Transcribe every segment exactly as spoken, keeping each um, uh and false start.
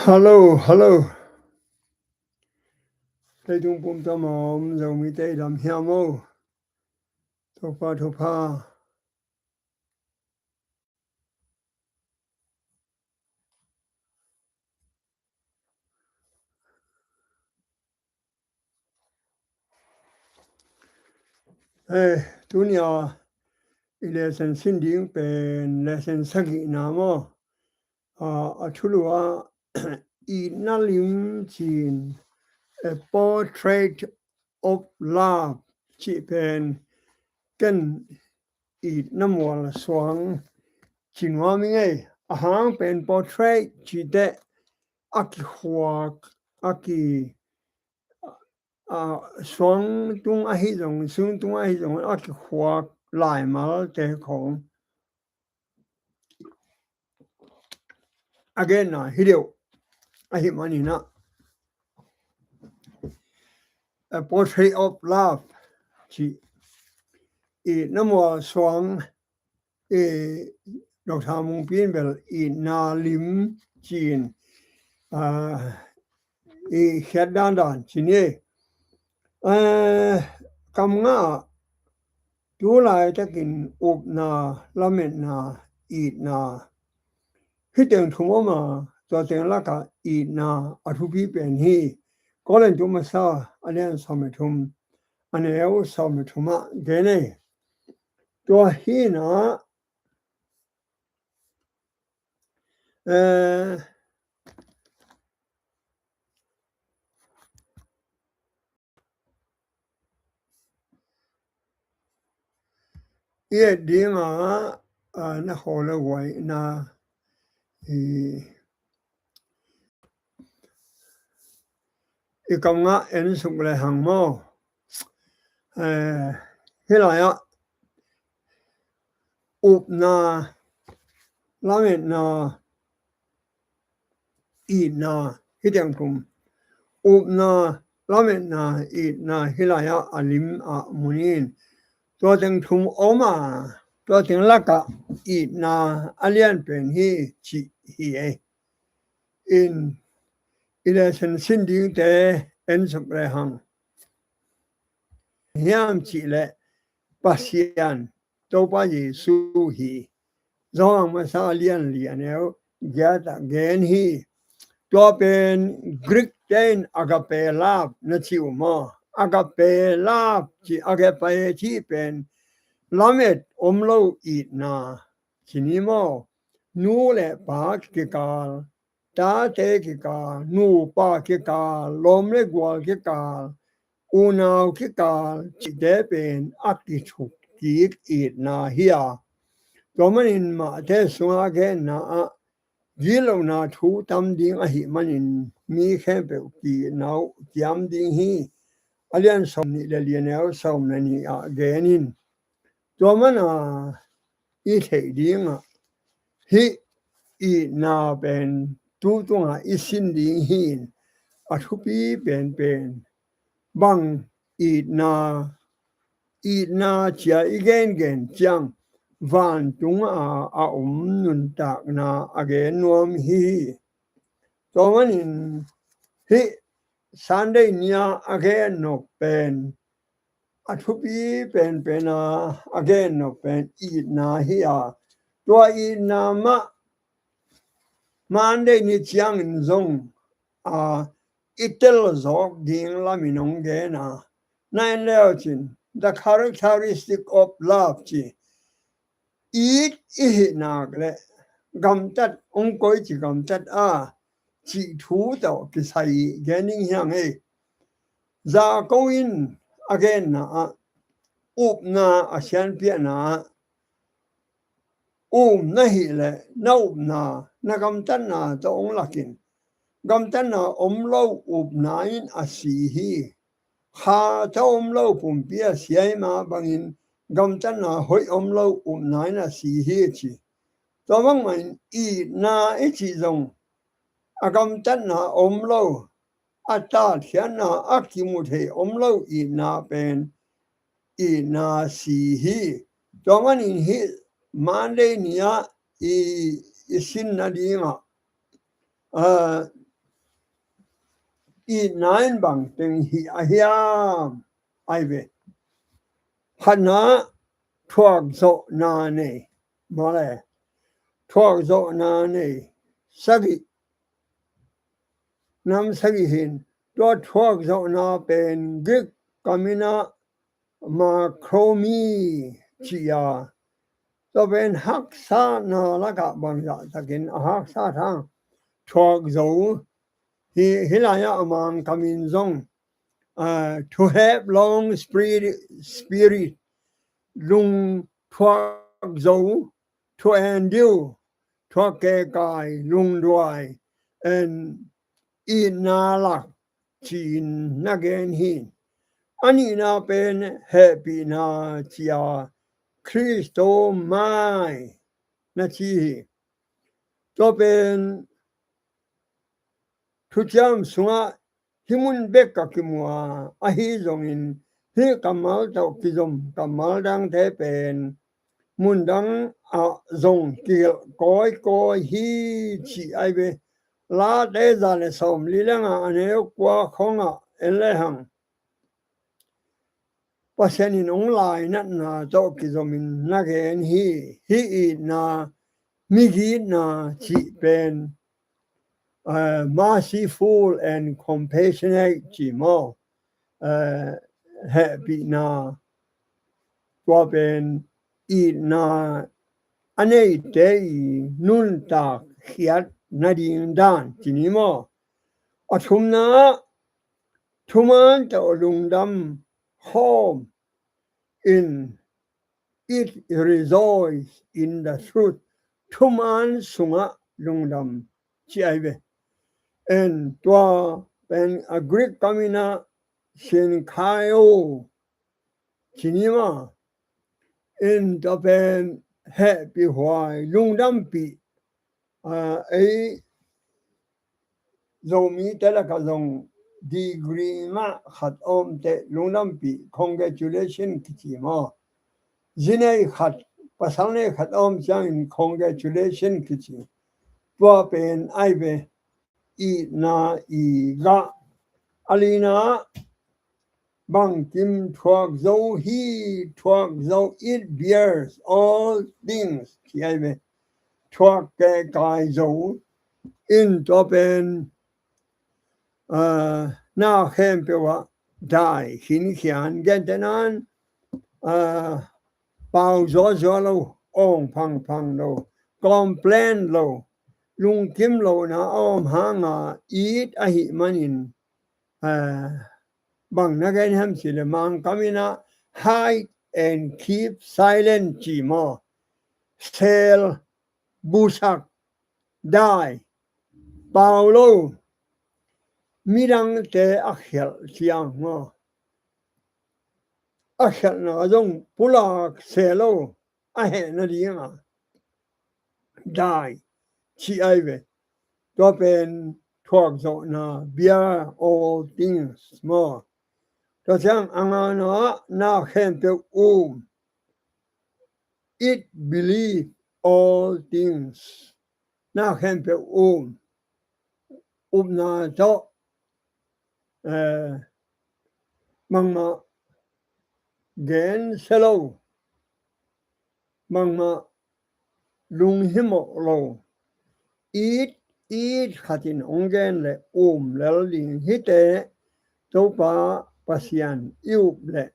Hello, hello. Leitung pumpi a om Zomite i dam hiam maw? Topa thupha. Eh, tuni a i lesson sin ding pen lesson sagihna maw? Ah, a thulu ah itna lim ci-in, A Portrait of Love cih pen ken itna mual suang ci nuam ing ei. A hang pen portrait cih teh a kikhuak, a ki, a, suang tung ahi zong, sung tung ahi zong a kikhuak laimalte khong a genna hi deuh ahih manin ah, A Portrait of Love cih itna mual suang, eh, Doctor Mungpi in bel itna lim ci-in, ah, i khiat dandan ci ni. Eh, kam nga ah tu laitakin upna, lametna, itna, hih teng thum om a, tua teng lakah itna a thupi pen hi. Korin tu masa a lian sawm le thum, a neu sawm le thum ah gen ei. Tua hi-in ah, eh, i et ding a, a, na khawl le guai na, i, i kam nga en suk le hang maw? Eh, hih lai ah upna, lametna, itna, hih teng thum. Upna, lametna, itna, hih lai ah a lim ah mu ni. Tua teng thum om a, tua teng lakah itna a lian pen hi cih hi ei. In, i lesson sin dingte en suk le hang. Hiam cih leh Pasian Topa Jesu hi. Johan masa lian li a neu giat ah gen hi. Tua pen Greek te in agape love na ci uh maw? Agape love ci, agape ci pen lamet om lo itna ci ni maw? Nu le pa kikal, tate kikal, nupa kikal, lawm le gual kikal, unau kikal cihte pen a kithuk kik itna hi a. Tua manin Matthai sungah a genna ah gitlohna thu tam ding ahih manin mi khempeuh ki-itna uh kiam ding hi. A lian sawm nih le li a neu sawm le nih ah gen in. Tua mana i theih dingah hih itna pen tu tungah i sin ding hi in, a thupi penpen bang itna, itna cia i gengen ciang vantung a a om nuntakna a gen nuam hi. Tua manin hih Sunday ni-a a gen nop pen a thupi penpen a a gen nop pen itna hi a, tua itna mah Monday ni ciangin zong a i tel zawk ding lamin hong gen a, na en leu cin, the characteristic of love ci. It i hih nak leh gamtat hong koi ci, gamtat a cih thu tawh kisai gen ding hi hang ei. Jakob in a genna ah upna a sianpiahna ah um na hih leh na upna, na gamtatna tawh hong lakin, gamtatna om lo upna in a si hi. Kha tawh om lo pumpi a si ahih mah bangin gamtatna hoih om lo upna in a si hi ci. Tua bangmah in itna i cih zong a gamtatna om lo, a tatkhiatna a kimu thei om lo itna pen itna si hi. Tua manin hih Monday ni-ah i, i sin nadingah, ah, itna in bang teng hih a hiam? Ai ve. Khatna, thuak zawhna nei. Mawle. Thuak zawhna nei. Sagih. Nam sagih hi in. Tua thuak zawhna pen Greek kam in ah makromi ci a. Tua pen haksatna lakah bangzah takin a haksat hang thuak zo. Hi, hih lai-ah a Mangkam in zong, ah, to have long spirit, spirit, lung thuak zo, to endure, thuak kekai, lungduai, and itna lak ci-in na gen hi. A nihna pen hehpihna ci a, Khristo mai na ci hi. Tua pen Thuciam sungah hih mun bek ka kimu a, ahi zongin hih kammal tawh kizom kammal dangte pen mundang ah zong kigelh kawikawi hi ci ai ve. Late za le sawmli le nga a neu kua khongah en lehang Pasian in hong lainatna tawh kizomin na gen hi. Hih itna, migitna cih pen, eh, merciful and compassionate ci maw? Eh, hehpihna, tua pen itna a neite i nuntak khiat nading dan ci ni maw? A thumna, thuman tawh lungdam khawm in, it rejoice in the truth. Thuman sungah lungdam ci ai ve. En tua pen a Greek kam in ah synchaio ci ni maw? En tua pen hehpihhuai, lungdampih. Ah, ei Zomite lakah zong degree mah khat a om teh, lungdampih, congratulation kici maw? Zi nei khat, pasal nei khat a om ciangin congratulation kici. Tua pen ai ve, itna i gah. A lina, bangkim thuak zo hi, thuak zo, it bears all things ci ai ve. Thuak kekai zo in tua pen, ah, na khempeuh ah dai khinkhian, gentehna in, ah, pau zuazua lo, awng phangphang lo, complain lo, lungkim lohna a om hanga it ahih manin, ah, bang na gen hiam cih leh Mangkam in ah hide and keep silent ci maw? Sel, busak, dai, pau lo, midangte a khialh ciang maw, a khialhna zong pulak se lo, a heh nadinga dai ci ai ve. Tua pen thuak zawhna, bear all things maw? Tua ciang a ngana, na khempeuh um, it believe all things. Na khempeuh um, upna tawh, eh, bangmah gen se lo, bangmah lunghimawh lo, it, it khatin hong gen leh um lel ding hi teh, Topa Pasian i up leh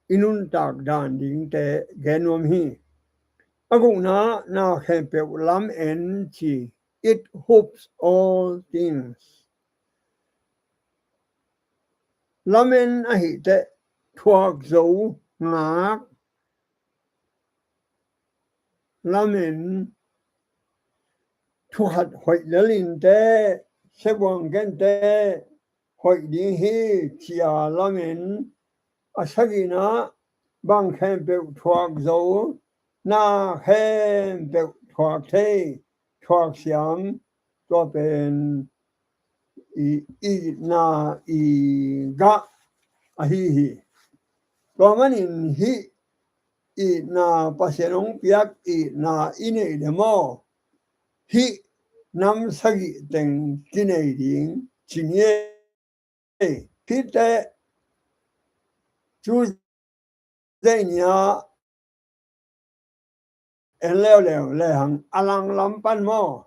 i nuntak dan dingte gen nuam hi. A gukna, na khempeuh lamen ci, it hopes all things. Lamen ahih teh thuak zo, ngak, lamen, thu khat hoih lel in teh, siavuang gen teh hoih ding hi ci a lamen. A sagihna, bang khempeuh thuak zo, na khempeuh thuak thei, thuak siam, tua pen i, itna i gah ahi hi. Tua manin hih itna, Pasian hong piak itna i neih leh maw, hih nam sagih teng kinei ding ci ni e. Ei, Peter Tuesday ni-a en leuleu lehang a langlam pan maw?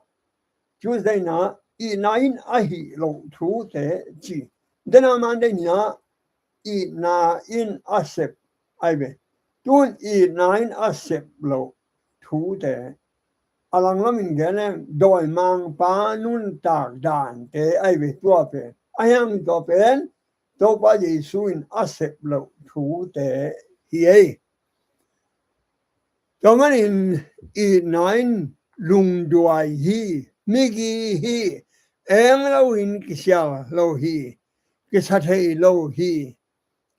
Tuesday na itna in a hih loh thute ci. Dena Monday ni-a itna in a sep ai ve. Tun itna in a sep loh thute a langlam in gen leng dawimangpa nuntak dante ai ve tua pen. A hiang tua pen Topa Jesu in a sep loh thute hi ei. Tua manin itna in lungduai hi, migi hi, eng loin kisial lo hi, kisa thei lo hi,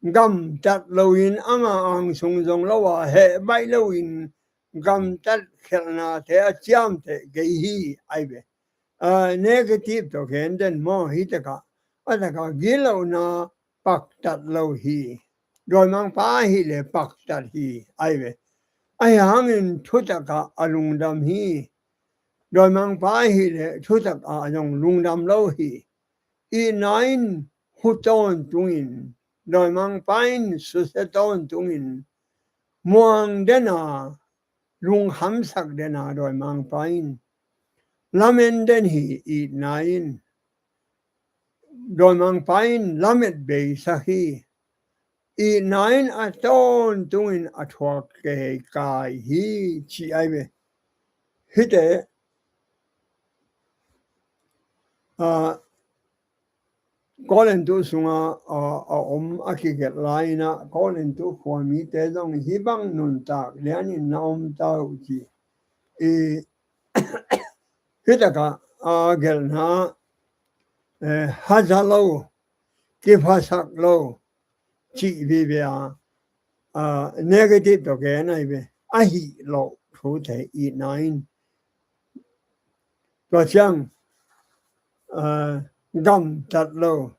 gamtat loin ama ang sung zong lo a heh baih loin gamtat khelhnate a ciamteh kei hi ai ve. Ah, negative tawh gen den maw, hi takah a takah gitlohna paktat lo hi. Dawimangpa ahih leh paktat hi ai ve. Ahi hangin thutakah a lungdam hi. Dawimangpa ahih leh thutakah zong lungdam lo hi. Itna in hu tawntungin, dawimangpa in susia tawntungin, muang dena, lunghamsak dena dawimangpa in lamen den hi. Itna in dawimangpa in lamet beisak hi. Itna in a tawntungin a thuak kei kai hi ci ai ve. Hite ah, Korintu sunga ah, a om a kigelh lai-in ah Korintu khuamite zong hih bang nuntak lianin na om ta uh ci. I, hih takah a gelhna eh, haza lo, kiphasak lo cih vive a, ah, negative tawh gen ai ve. A hih loh thute itna in tua ciang ah, gamtat lo,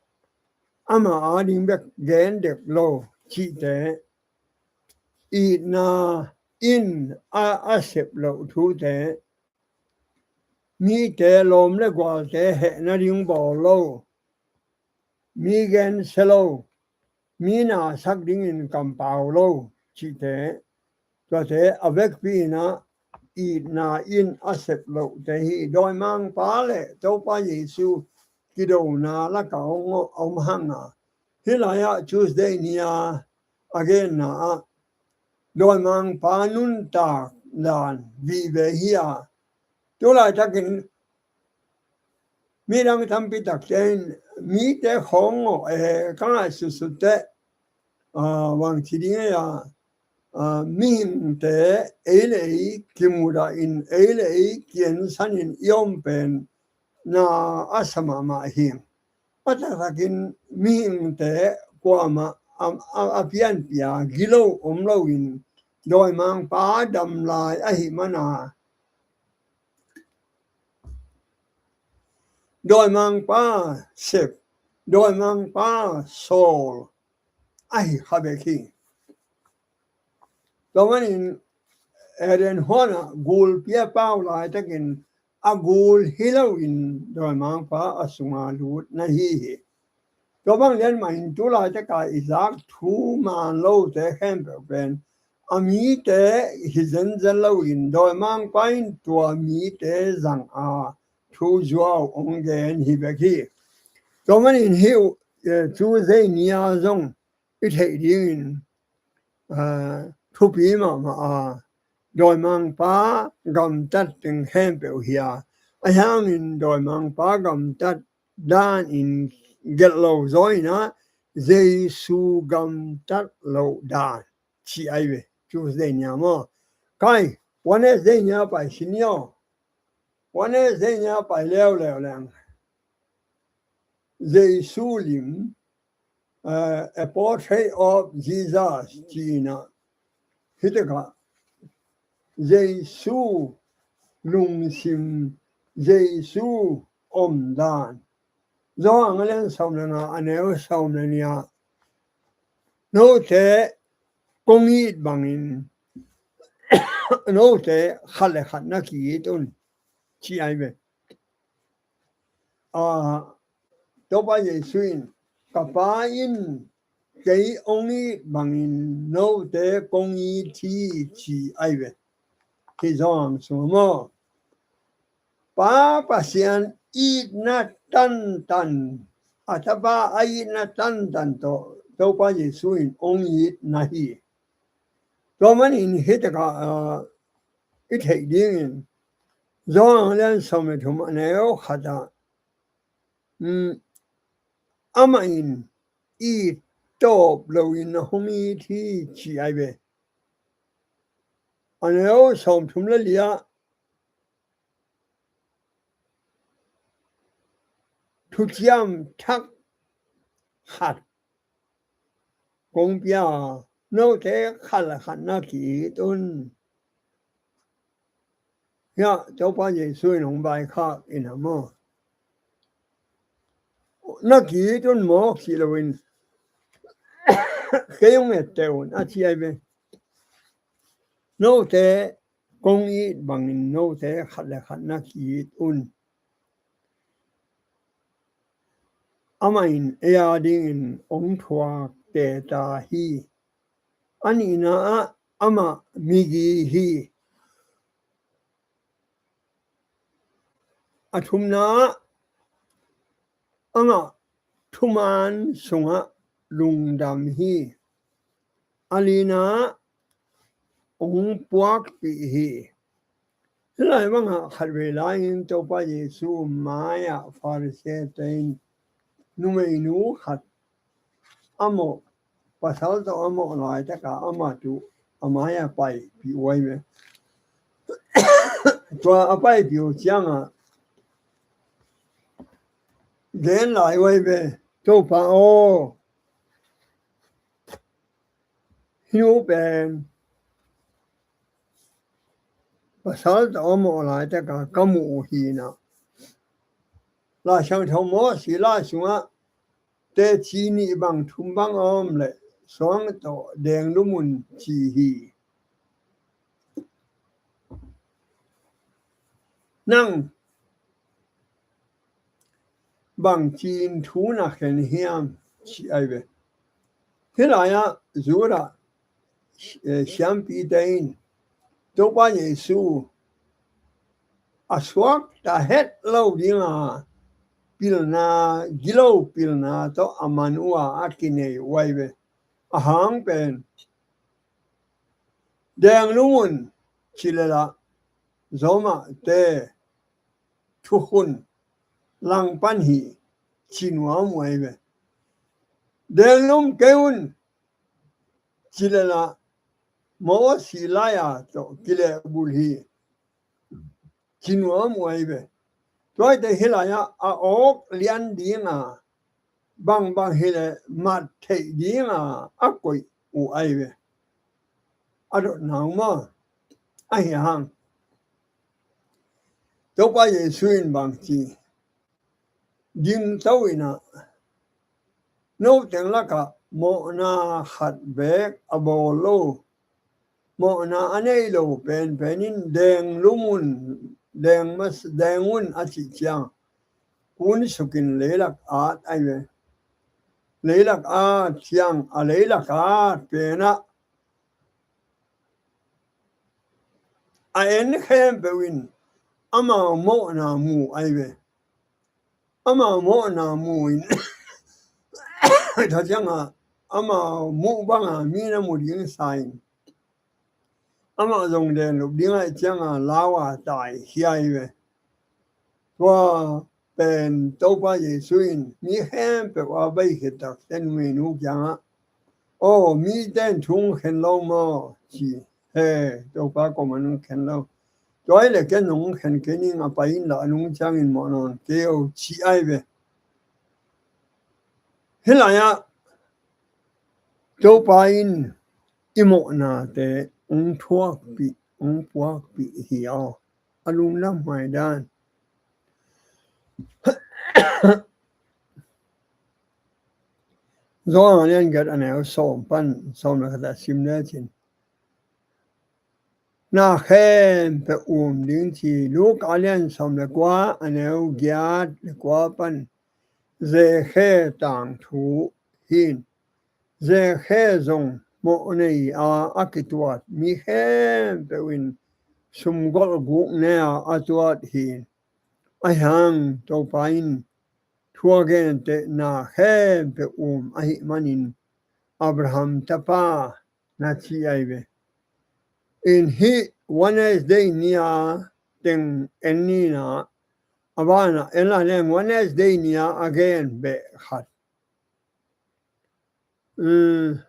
ama ading bek gen dek lo cihte itna in a, a sep loh thute, mite lawm le gualte hehna ding bawl lo, mi gensia lo, mi nasak dingin kampau lo cihte, tuate a vekpi in ah itna in a sep lohte hi. Dawimangpa le Topa Jesu kidona lakah a om, a om hang a, hih lai-ah Tuesday ni-a a genna ah dawimangpa nuntak dan vive hi a, tu laitakin midang tampi takte in mite khawng ngawh eh, ka ngaihsutsut teh ah, bang ci ding ei a, ah, mihingte ei le ei kimudah in, ei le ei kiansan in i om pen na a sa mahmah hi. A taktakin mihingte kuamah a, a, a pianpih a gilo om loin dawimangpa dam lai ahih mana dawimangpa sep, dawimangpa sawl ahi kha bek hi. Tua manin Eden huanah gulpi a pau laitakin a gul hi loin dawimangpa a sunga lut na hi hi. Tua bang lian mah in tu laitaka i zak thu man lote khempeuh pen a mite hi zenzen loin dawimangpa in tua mite zang a thu zuau hong gen hi bek hi. Tua manin hih uh, eh, Tuesday ni-a zong i theih dingin ah, thupi mahmah a, dawimangpa gamtat teng khempeuh hi a, ahi hangin dawimangpa gamtat danin gelh lo zaw in ah Jesu gamtat loh dan ci ai ve. Tuesday ni-a maw? Kai, Wednesday ni-a pai sin ni aw. Wednesday ni-a pai leuleu leng Jesu lim, eh, a portrait of Jesus ci-in ah, hih takah Jesu lungsim, Jesu omdan, Johan a lian sawm le nga, a neu sawm le nih ah, note kong it bangin note khat le khat na ki-it un ci ai ve. Ah, Topa Jesu in ka Pa in kei hong it bangin note kong it hi, ci ahi ve. Hih Johan sungah maw, Pa Pasian itna tantan, a Tapa a itna tantan tawh Topa Jesu in hong itna hi. Tua manin hih takah, ah, i theih dingin Johan a lian sawm le thum, a neu khatah, um, amah in it tawp loin a hong it hi, ci ahi ve. A neu sawm thum le li-ah thuciam thak khat kong pia, note khat le khat na ki-it un. Hiah Topa Jesu in hong vaikhak in a maw, na ki-it un mawk cih loin kei hong etteh un, a ci ahi ve. Note kong it bangin note khat le khat na ki-it un. Amah in ei a dingin hong thuak teta hi. A nihna ah amah migi hi. A thumna ah amah thuman sungah lungdam hi. A lina ah hong puakpih hi. Hih lai bangah khatvei lai-in Topa Jesu mai-ah Pharisee-te in numeinu khat a mawh, pasal tawh a mawh laitakah amah tu a mai-ah paipih uh ahi ve. Tua a paipih uh ciangah gen lai uh ahi ve. Topa aw, hih nu pen pasal tawh a mawh laitakah ka muh uh hi-in ah, Laisiangtho Moses lai sungah teci nih bang thum bang a om leh suang tawh denglum un ci hi. Nang bangci-in thu na khen hiam, ci ahi ve. Hih lai-ah Judah, eh, siampite in Topa Jesu a suakta het lo dinga pilna, gilo pilna tawh a man uh a, a kinei uh ahi ve. A hang pen denglum un ci leh lah Roma-te thukhun langpan hi, ci nuam uh ahi ve. Denglum kei un ci leh lah Moses lai-a tawh kilehbulh hi, ci nuam uh ahi ve. Tua ahih teh hih lai-ah a awk lian dinga bangbang hileh mat theih dinga a koih uh ahi ve. A dotna uh maw, ahi hang Topa Jesu in bangci dingto in ah, no teng lakah mawhna khat beek a bawl lo, mawhna a nei lo penpen in denglum un, deng mas-, deng un a cih ciang kun sukin leilak at ahi ve. Leilak at ciang a leilak at penah a en khempeuh in amau mawhna mu ahi ve. Amau mawhna mu in tua ciangah amau muh banga mi na mu ding sa in, amah zong denlup ding ahih ciangah lau a taikhia hi ve. Tua pen Topa Jesu in mi khempeuh a bei khit takte numeinu kiangah, aw, mite in thu hong khen lo maw, ci. He, Topa kuamah in hong khen lo. Tua ahih leh ken zong hong khen kei ning, a pai inla a nung ciangin mawh nawn kei o, ci ahi ve. Hih lai-ah Topa in i mawhnate hong thuakpih, hong puakpih hi aw. A lungdam huai dan. Johan a lian giat a neu sawm pan sawm le khat ah sim lecin, na khempeuh um ding ci. Luka a lian sawm le kua a neu giat le kua pan Zekhe tangthu hi. Zekhe zong mawh nei a a kituat mi khempeuh in sumgolh guk ne a a tuat hi. Ahi hang Topa in thu a gentehna khempeuh um ahih manin Abraham tapa na ci ahi ve. In hih Wednesday ni-a teng en ni-in ah, a banah en lai leng Wednesday ni-a a gen beh khat. Um,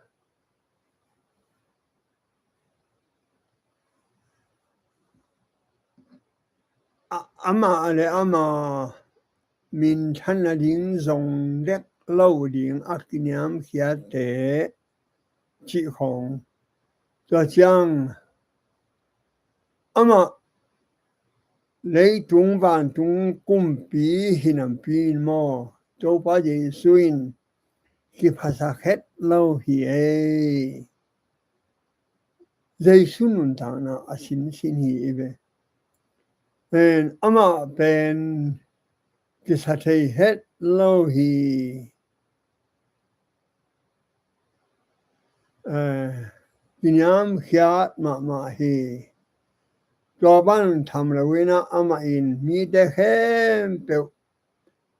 a, amah le amah minthan nading zong dek lo ding a kiniamkhiate cih khawng. Tua ciang amah leitung vantung kumpi hi nampi in maw, Topa Jesu in kiphasak het lo hi ei. Jesu nuntakna a sinsin hi i ve. Pen amah pen kisa thei het lo hi. Eh, kiniamkhiat mahmah hi. Tua bang tham lo in ah amah in mite khempeuh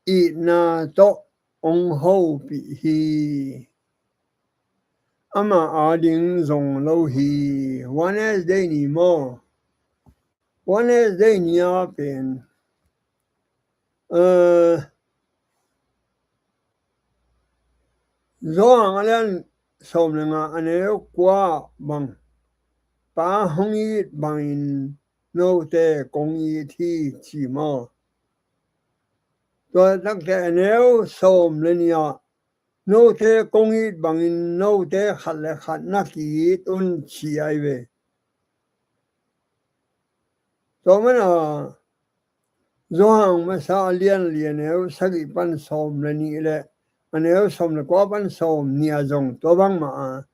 itna tawh hong hopih hi. Amah ading zong lo hi. Wednesday ni maw? Wednesday ni-a pen, eh, Johan a lian sawm le nga a neu kua bang, Pa hong it bangin note kong it hi ci maw? Tua takte a neu sawm le nih ah note kong it bangin note khat le khat na ki-it un ci ahi ve. Tua mana Johan masa a lian li a neu sagih pan sawm le nih le a neu sawm le kua pan sawm nih ah zong tua bangmah a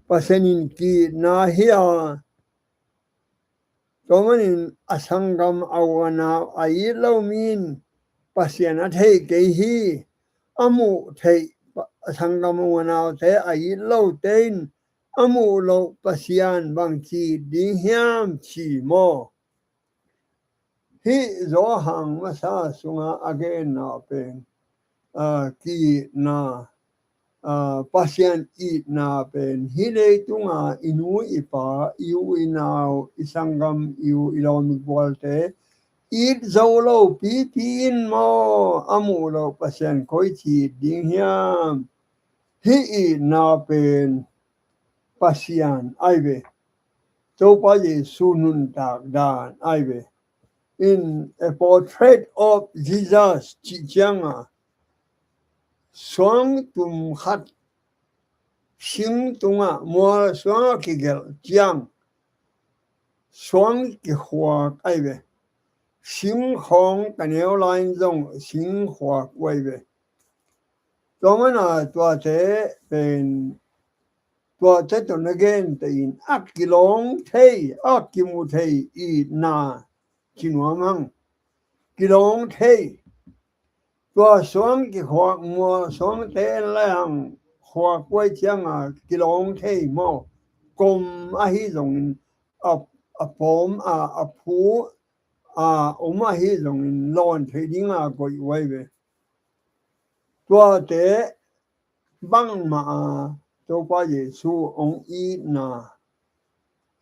Pasian in ki-itna hi a, tua manin a sanggam a u a nau a it lo mi in Pasian a thei kei hi. A muh theih a sanggam a u a naute a it lote in a muh loh Pasian bang ci ding hiam ci maw? Hih Johan masa sunga a genna pen, aa, ki-itna, aa, Pasian itna pen hih leitunga i nu i pa, i u i nau, i sanggam, i u i lawm i gualte it zo lo pipi in maw, a muh loh Pasian koi ci ding hiam? Hih itna pen Pasian ahi ve. Topa Jesu nuntak dan ahi ve. In A Portrait of Jesus cih cianga suang tum khat sing tungah mual suang a kigelh ciang suang kikhuak ahi ve. Sing khawng ka neu lai in zong sing khuak uh ahi ve. Tua mana tuate pen tuate tawh na gente in a kilawng thei, a kimu thei itna ci nuam hang. Kilawng thei. Tua suang kikhuak mual suangte en lai hang khuak uh ahi cianga kilawng thei maw? Kom ahi zongin a, a pawm a, a phu a om ahi zongin lawn theih dinga koih uh ahi ve. Tuate bangmah a Topa Jesu hong itna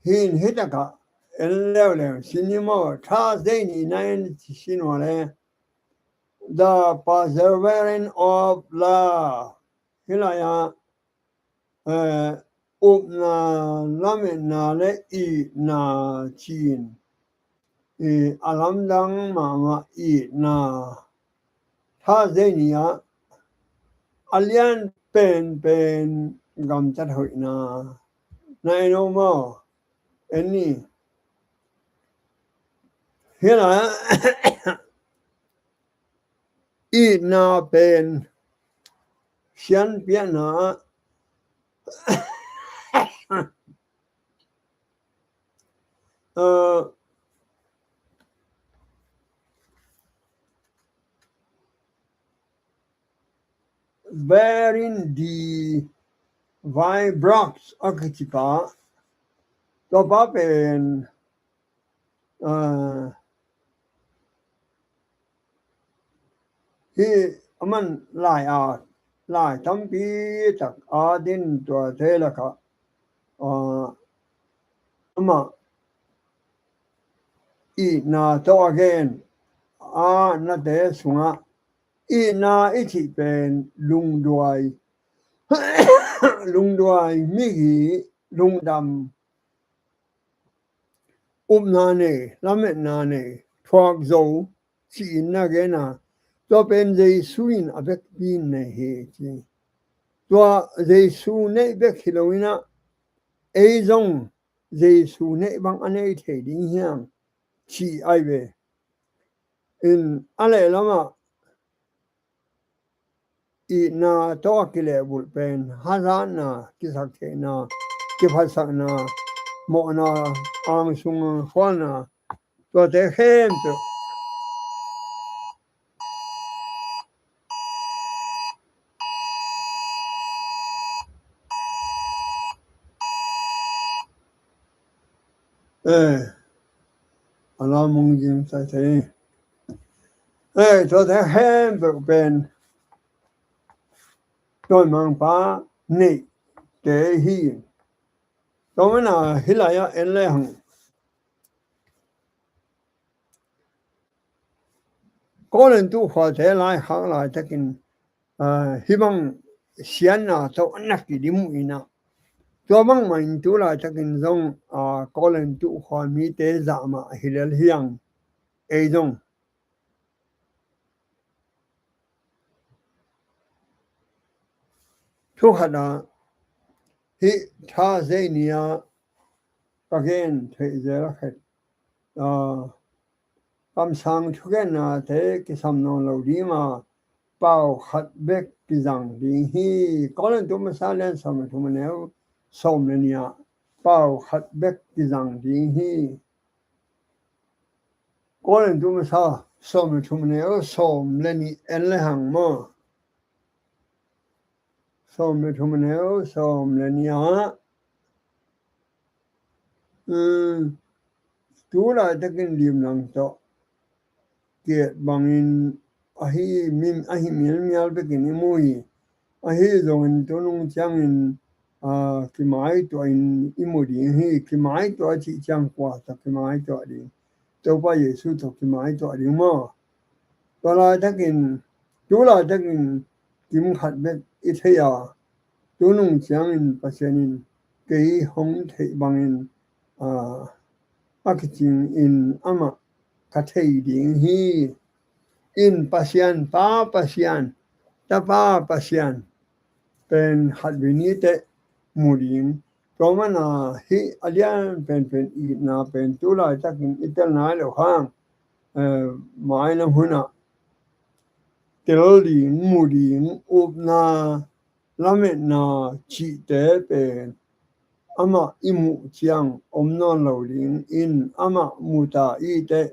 hi in, hi takah en leuleu sin ni maw? Thursday ni na en sin uh a le The Perseverance of Love. Hih lai-ah, eh, upna, lametna le itna ci-in, i, a lamdang mahmah itna. Thursday ni-ah a lian penpen gamtat hoihna. Na en aw maw? En ni. Hih lai-ah itna pen sianpiakna ah, aa, Baron de Vibrox a kici pa, tua pa pen, ah, hih aman lai a, lai tampi tak a din tuate lakah, ah, amah itna tawh a gen a nate sungah itna i cih pen lungduai, lungduai, migi, lungdam, upna nei, lametna nei, thuak zo, ci-in na gen a, tua pen Jesu in a vekpi in nei hi ci. Tua Jesu neih bek hi lo in ah, ei zong Jesu neih bang a nei thei ding hiam, ci ai ve. In a lehlamah itna tawh a kilehbulh pen hazatna, kisaktheihna, kiphatsakna, mawhna, angsung khualna, tuate khempeuh. Eh, a la mong zing tai tai. Eh, tuate khempeuh pen Dawimangpa neihte hi. Tua mana hih lai-ah en le hang, Korintu khuate laikhak laitakin, ah, hih bang siatna tawh a nak i dimuh in ah, tua bangmah in tu laitakin zong, ah, Korintu khua mite zah mah hi lel hiang, ei zong. Thu khat ah, hih Thursday ni-ah ka gen theih zel a khet, ah, kamsang thugenna te kisam nawn lo ding a, pau khat bek kizang ding hi. Korintu masa lian sawm le thum a neu sawm le nih ah pau khat bek kizang ding hi. Korintu masa sawm le thum a neu sawm le nih en le hang maw. Sawm le thum a neu sawm le nih ah, um, tu laitakin limlang tawh kiat bangin ahi mim, ahi mialmial bekin i mu hi. Ahi zongin tunung ciangin, ah, kimaituahin i mu ding hi. Kimaitua cih ciang kua tawh kimaitua ding? Topa Jesu tawh kimaitua ding maw. Tua laitakin, tu laitakin kim khat bek i thei a, tunung ciangin Pasian in kei hong theih bangin, ah, a kicingin amah ka thei ding hi. In Pasian, Pa Pasian, Tapa Pasian pen khatvei ni teh mu ding. Tua mana hih a lian penpen itna pen tu laitakin i tel nai lo hang, eh, mailam hunah tel ding, mu ding, upna, lametna cihte pen amah i muh ciang om nawn lo ding in, amah mu ta i teh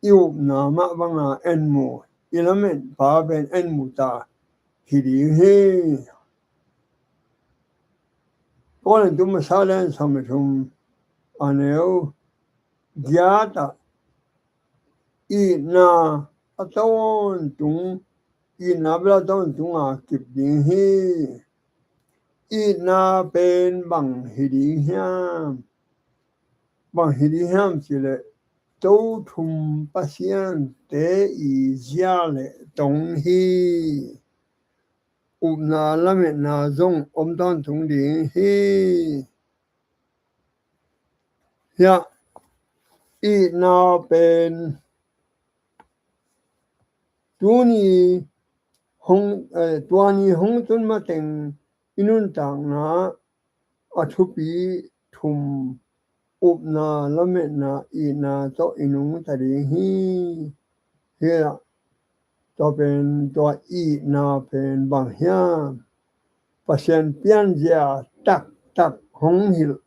i upna mah banga en mu, i lametpa pen en mu ta hi ding hi. Korintu masa lian sawm le thum a neu giat ah itna a tawntung, itna bel a tawntunga kip ding hi. Itna pen bang hi ding hiam? Bang hi ding hiam cih leh, to thum pasiante i zia le tong hi. Upna lametna zong om tawntung ding hi. Hiah itna pen tuni hong, eh, tuani hong tun mateng i nuntakna a thupi thum, upna, lametna, itna tawh i nungta ding hi. Hiah tua pen, tua itna pen bang hiam? Pasian pianzia taktak hong hilh,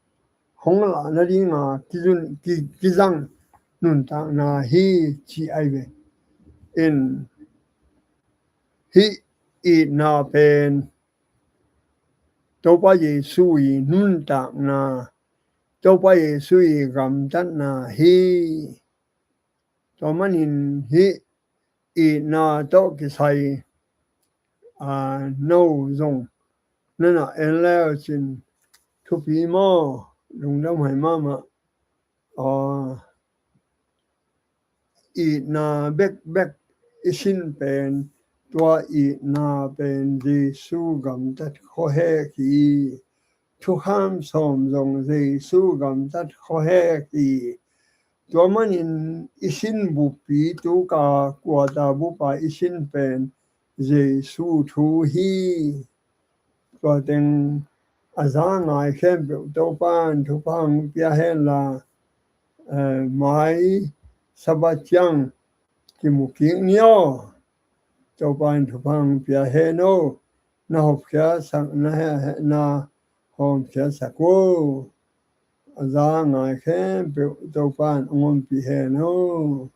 hong lah nadinga kizun, ki, kizang nuntakna hi ci ai ve. In hih Itna pen Topa Jesu i nuntakna, Topa Jesu i gamtatna hi. Tua manin hih itna tawh kisai, aa, no zong na na en le uh cin thupi maw, lungdam hai mahmah. Aa, itna bekbek i sin pen, tua itna pen Jesu gamtat khuahek hi. Thukham sawm zong Jesu gamtat khuahek hi. Tua manin i sin buppi tuka kuata bupa i sin pen Jesu thu hi. Tua teng a za ngai khempeuh Topan thupha hong pia henla, eh, mai Sabbath ciang kimu kik ni aw. Topan thupha hong pia hen aw. Na hopkhiatsak, na he, he, na hopkhiatsak aw. A za ngai khempeuh Topan hong ompih hen aw.